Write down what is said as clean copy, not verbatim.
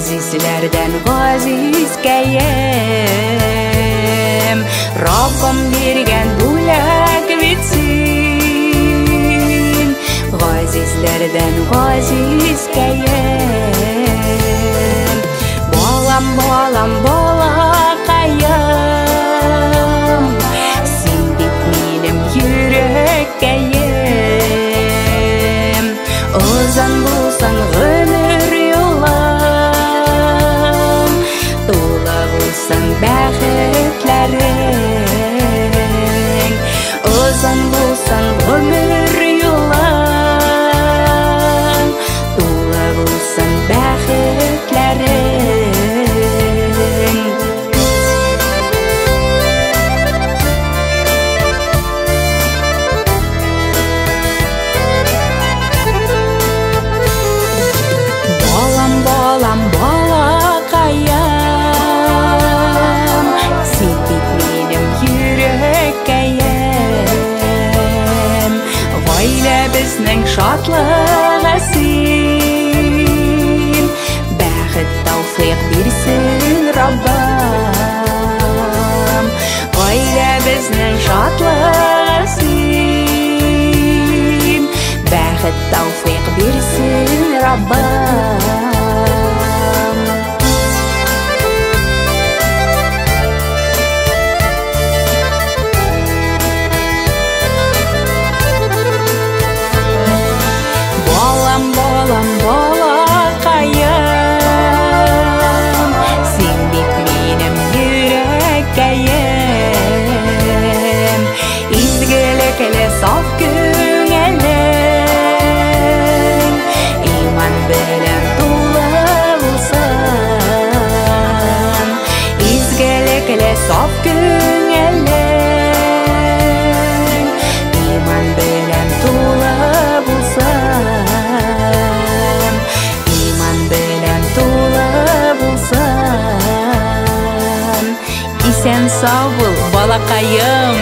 Газизләрдән газизкәем, Раббым биргән бүләк бит син. Газизләрдән газизкәем. Балам, балам, балакаем, син бит минем йөрәккәем. Озын булсын гомер юлың, тулы булсын бәхетләрең. Озын булсын гомер юлың, тулы булсын бәхетләрең. Балам, балам, балакаем, син бит минем йөрәккәем. Гаиләбезнең шатлыгы син, бәхет тәүфыйк бирсен Раббым. Гаиләбезнең шатлыгы син, бәхет тәүфыйк бирсен Раббым. Балам, балам, балакаем, син бит минем йөрәккәем. Изгелекле саф күңелең, иман белән тулы булсын. Изгелекле саф күңелең, иман белән тулы булсын. Иман белән тулы булсын. Исән сау бул, балакаем.